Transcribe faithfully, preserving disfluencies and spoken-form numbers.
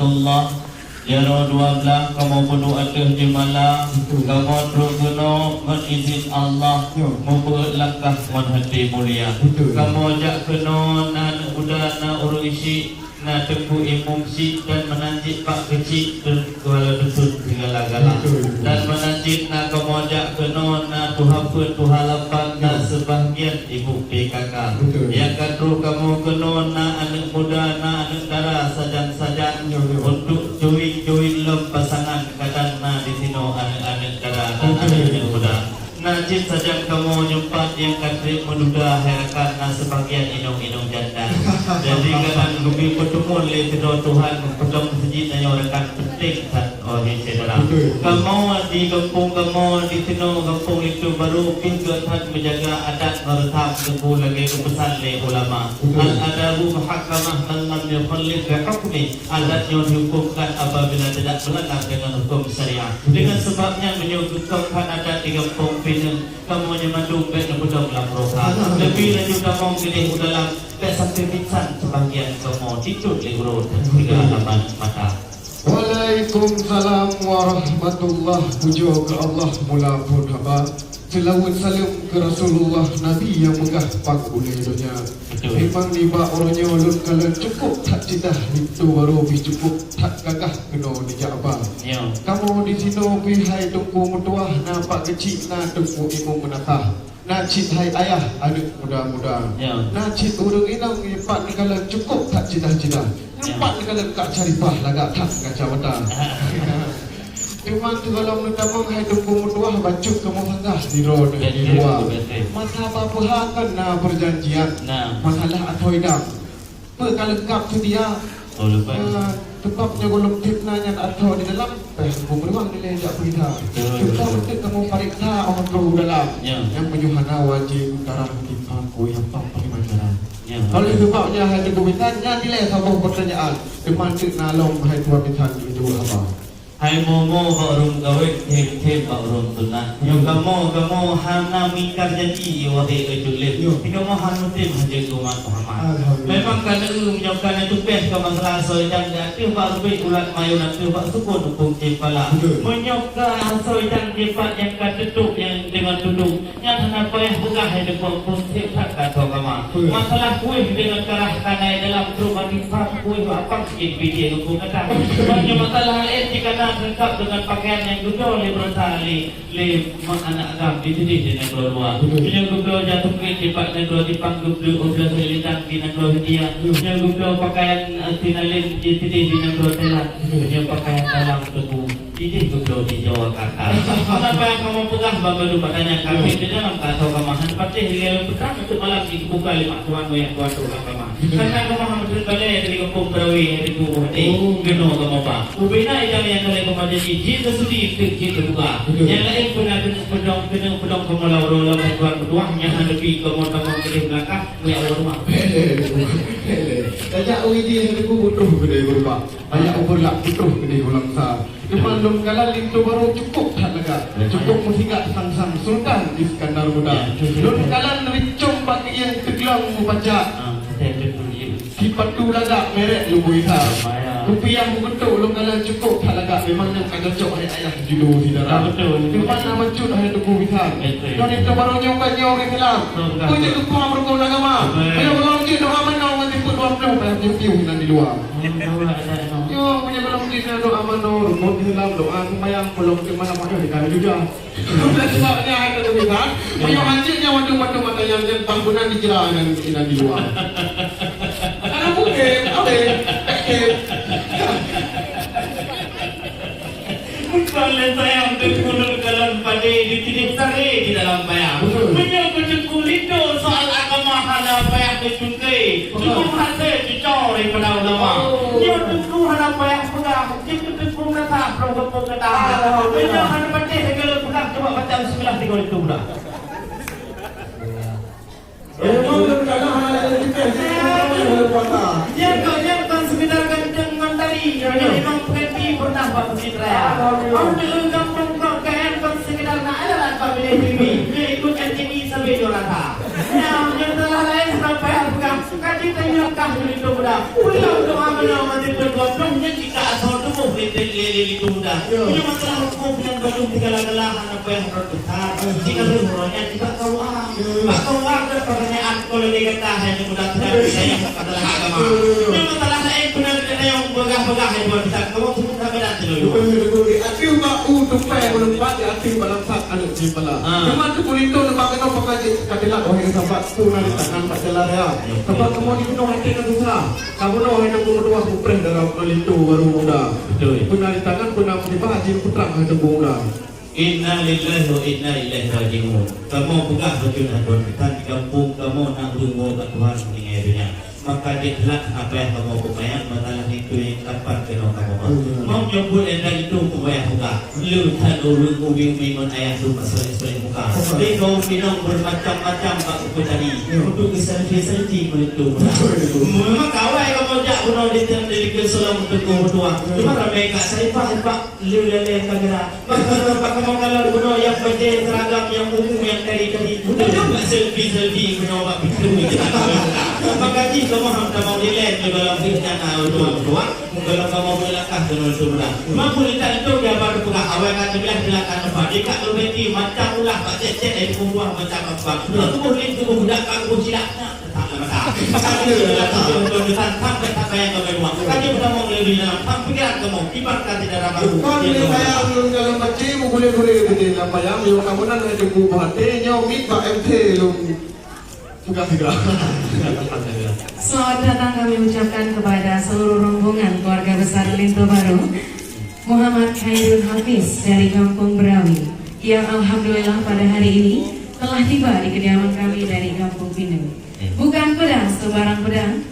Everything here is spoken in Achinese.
Allah, jaroe dua blaih kamoe peuduek ateueh jeumala, betul, kamoe trok keunoe ngon izin Allah, ya, meubeuet langkah ngon hati mulia. Betul. Kamoe jak keunoe na aneuk muda, na ureueng isyik, na Teungku Imum Syik dan meunan cit Pak Keuchik, Teungku Kepala Dusun sigala-gala. Betul, betul. Dan meunan cit na kamoe jak keunoe na tuha peuet, tuha lapan, na, ya, seubahgian ibu P K K. Betul. Nyang ka trok kamoe keunoe na aneuk muda, na aneuk dara sajan-sajan, ya, ya, untuk join-join lom pasangan, kadang na di sinoe aneuk-aneuk dara dan, betul, aneuk-aneuk muda. Na cit sajan kamoe nyoe pat nyang ka treb meududa, hai rakan, na seubahgian inong-inong janda. Jadi kadang geubri peuteumon lé sidroe Tuhan, peudong seujid tanyoe rakan, penting that. Oh, di syedara. Betul. Kamoe di gampông kamoe di sinoe, gampông Linto Barô, pih gét that meujaga adat ngon reusam, teungku, lagée geupeusan lé ulama. Betul. Al-adabu muhakkamah man lam yukhallif bi hukmi. Adat nyoe dihukumkan apabila tidak melanggar dengan hukum syariah. Betul. Dengan sebab nyan, meunyoe geukong that adat di gampông pineung, kamoe nyoe mandum bék neupeudong lam roha. Betul. Leubeh laju tamong keudeh u dalam, bék sampai pingsan seubahgian kamoe, titut lé uroe dan tiga alamat mata. Waalaikumsalam warahmatullah. Pujoe keu Allah mula phon haba. Seulaweuet saleuem keu Rasulullah, Nabi nyang meugah pang ulée donya. Betul. Memang nibak uroe nyoe lôn kalon cukôp that ceudah, Linto Barô pih cukôp that gagah keunoe neujak ba. Ya. Kamoe di sinoe pih hai Teungku meutuwah, na Pak Keuchik, na Teungku Imum Meunasah. Na cit hai ayah aneuk muda-muda. Ya. Na cit ureueng inong nyang pat neukalon cukôp that ceudah-ceudah. Ya. Nyang pat neukalon Kak Syarifah lagak that kacamata. Teuma sigohlom neutamong hai Teungku meutuwah, bacut kamoe sanggah sidroe di luwa. Betul, betul. Masa ba peuha kan na peujanjian. Nah. Masalah asoe idang. Peue ka leungkap seudia? Oh, leungkap. Ah, teupab nyoe gohlom tieb na nyan asoe di dalam, payah Teungku meuruang dilée jak peuriksa. Betul, betul. Teupab beutôi kamoe pareksa óh troh u dalam. Ya. Nyang meunyoe hana wajéb, tarah timpang kueh apam pakai macara. Ya. Kalau teupab nyan hai Teungku bisan, nyan dilée saboh peurtanyaan. Teuma teuk na lom hai tuan bisan jeuet haba. Hai momo bak ureueng gawét, them-them bak ureueng sunat. Nyoe kamoe, kamoe hana mingkar janji, wahé keucut lé. Nyoe kamoe hana tem hajat umat Muhammad. Alhamdulillah. Memang ka neueu, nyoe ka neutupéh keu masalah asoe idang di ateueh bak rubek ulat mayôn ateueh bak sukon upung cempala. Betul. Meunyoe ka asoe idang jipat nyang ka teutôp nyang deungon tudong, nyan hana payah peugah hai deungon pun seb that ka soe kama. Betul. Masalah kueh deungon karah kanai dalam trok hati pam kueh bak pang sikit pidie geupeukatai. Meunyoe masalah laén jikana teungkap deungon pakaian nyang geudong lé beurosa lé, lé mak aneuk agam di sideh di nanggroe luwa. Betul. Meunyoe geubloe jak tungkét dipat nanggroe Jipang, geubloe ubeut selendang di nanggroe Hindia. Betul. Meunyoe geubloe pakaian, eh, sinalén di sideh di nanggroe Thailand. Betul. Meunyoe pakaian dalam tuboh. Idéh geubloe di Jawa Karta. Kenapa nyang kamoe peugah bak geuduek bak tanyan kafé di dalam ka soe kama, han patéh lé lôn peugah, untuk malam jih geubuka lé mak tuan, moyak tuan tu lam kama. Karena kamoe han meuteun balée dari gampông Perawi, dari Kubu Hati. Oh. Keunoe kamoe ba. Ubena idang nyang ka lheueh kamoe janji, jeuet keu sudi, teuk jeuet keu buka. Betul. Nyang laén peuna keuneuk peudong, keuneuk peudong kamoe lam uroe lam tuan meutuah, nyang hana pi kamoe tamong keudeh meulangkah, moyak u rumoh. Hele, hele. Tajak u idéh dari Kubu troh keudeh geurupa. Banyak ubeurlak putôh keudeh u Langsa. Teuma lôn kalon linto barô cukôp that lagak. Cukôp meusigat sang-sang Sultan Iskandar Muda. Lôn kalon rincong bak keuieng teuglong meupacat. Sipatu lagak merek Lumboi Sa. Rupiah meugeuntok lôn kalon cukôp that lagak. Memang nyan ka cocok hai ayah judô si dara. Teuma na bacut hai Teungku Bisan. Nyoe linto barô nyoe ka nyoe ureueng Islam. Peue jeuet lupa rukon agama. Meunyoe gohlom jeuet doa manoe ngon sifeuet dua ploh payah piôh-piôh nan di luwa. Nyoe, meunyoe gohlom jih na doa manoe, rukon Islam, doa sumbayang, gohlom jih mana-mana di dalam juga. Sebab nyan ada tulisan, meunyoe hanjeuet nyan waduh-waduh mata nyang nyan bang guna dijra nyan inan di luwa. Karena mungkin, oke, oke. Bukan lé sayang teuh ulôn kalon padé di sidéh saré di dalam payah. Betul. Meunyoe keu Teungku linto soal agama hana payah teucungké, cukôp hase cuco daripada ulama. Oh. Nyoe Teungku hana payah peugah, jeuet keu Teungku meunasah, roh Teungku kata. Alhamdulillah. Meunyoe hana patéh lagée lôn peugah, cuba baca bismillah tiga kali tu dah. Ilmu tentang hal yang kita, kita boleh puasa. Nyan kok nyan kon sekedar ganteng ngon tari, nyoe memang pengganti pernah bak Bukit Raya. Alhamdulillah. Orang dulu gampông kok kayang kon sekedar nak adalah bak bilik tinggi. Nyoe ikut M T V sampai juara rasa. Nyoe, nyoe salah lain sampai harga. Suka cinta Kah Linto Muda. Pulang doa meunyoe mati pun goblong nyan jika asal tuboh lé, lé, lé Linto Muda. Ya. Meunyoe masalah huköm nyan bandum digala-gala hana payah rot besar. Jika lheueh uroe nyan jika K U A. Ya. Bak K U A ada pertanyaan kalau dia kata hanya muda tidak percaya adalah agama. Ya, ya, ya. Meunyoe masalah laén beuna kita yang begah-begah hai dua kita. Kamu sebut apa dah tu? Betul, betul. Di atas bak u tupai menempat, di atas bak langsat aneuk jipala. Ah. Cuma tu kulinto nampak kena pakai je katilah, oh, yang sahabat. Puna di tangan bak jalan raya. Sabab kamoe di bunoe até ka susah. Kamoe hai teungku meutuah mupreh dalam linto barô muda. Betul. Puna di tangan, puna musibah, jin putrang hai teungku muda. Inna lillahi wa inna ilaihi raji'un. Kamoe peugah beutôi na Tuhan, di gampông kamoe na ureueng woe bak Tuhan meuninggai donya. Maka jeuet that hana payah kamoe peumayang, masalah linto nyang kapan keunoe kamoe ba. Hmm. Mau nyoe buet linto peumayang peugah. Leuh that ureueng ubi-ubi ngon ayah tu bak soleh-soleh muka. Betul. Di kaum inong bermacam-macam bak buku tadi. Ya. Untuk selfie-selfie meulinto muda. Betul, betul. Memang kawai kamoe jak bunoe di tiang di Likeu Solong untuk kaum tuan. Ya. Cuma ramai kat Saipah, Saipah, leuh lalai kamera. Bak kamoe kalau bunoe yang bajèe seragam, yang ungu, yang kari-kari. Betul. Bukan bak selfie-selfie bunoe bak pintu. Maka jih kamoe han tamong dilèe di dalam fitnah, ah, tuan-tuan. Kalau kamoe beulangkah keunoe seumeudah. Mampu linto di abang peugah awai ka teubilang silakan nampak. Di ka beureuti macam ulah bak cèt-cèt dari pembuah macam apa. Ulah tuboh lé tuboh budak ka tuboh silap. Nah, tak ada masalah. Maka dia adalah tujuan tuan-tuan sampai tak payah kau keluar. Kan dia bertemu lebih dalam. Tak pikiran kamu. Ibarat kata darah baru. Bukan dia boleh keluar. Bayang dalam, dalam peti, boleh-boleh di dalam bayang. Yo, kamu nak ada buah hati, nyo, mit bak M T, lom. Suka-suka. Selamat datang kami ucapkan kepada seluruh rombongan keluarga besar Linto Baru, Muhammad Khairul Hafiz dari Gampông Berawi, yang alhamdulillah pada hari ini telah tiba di kediaman kami dari Gampông Pineu. Bukan pedang sembarang pedang,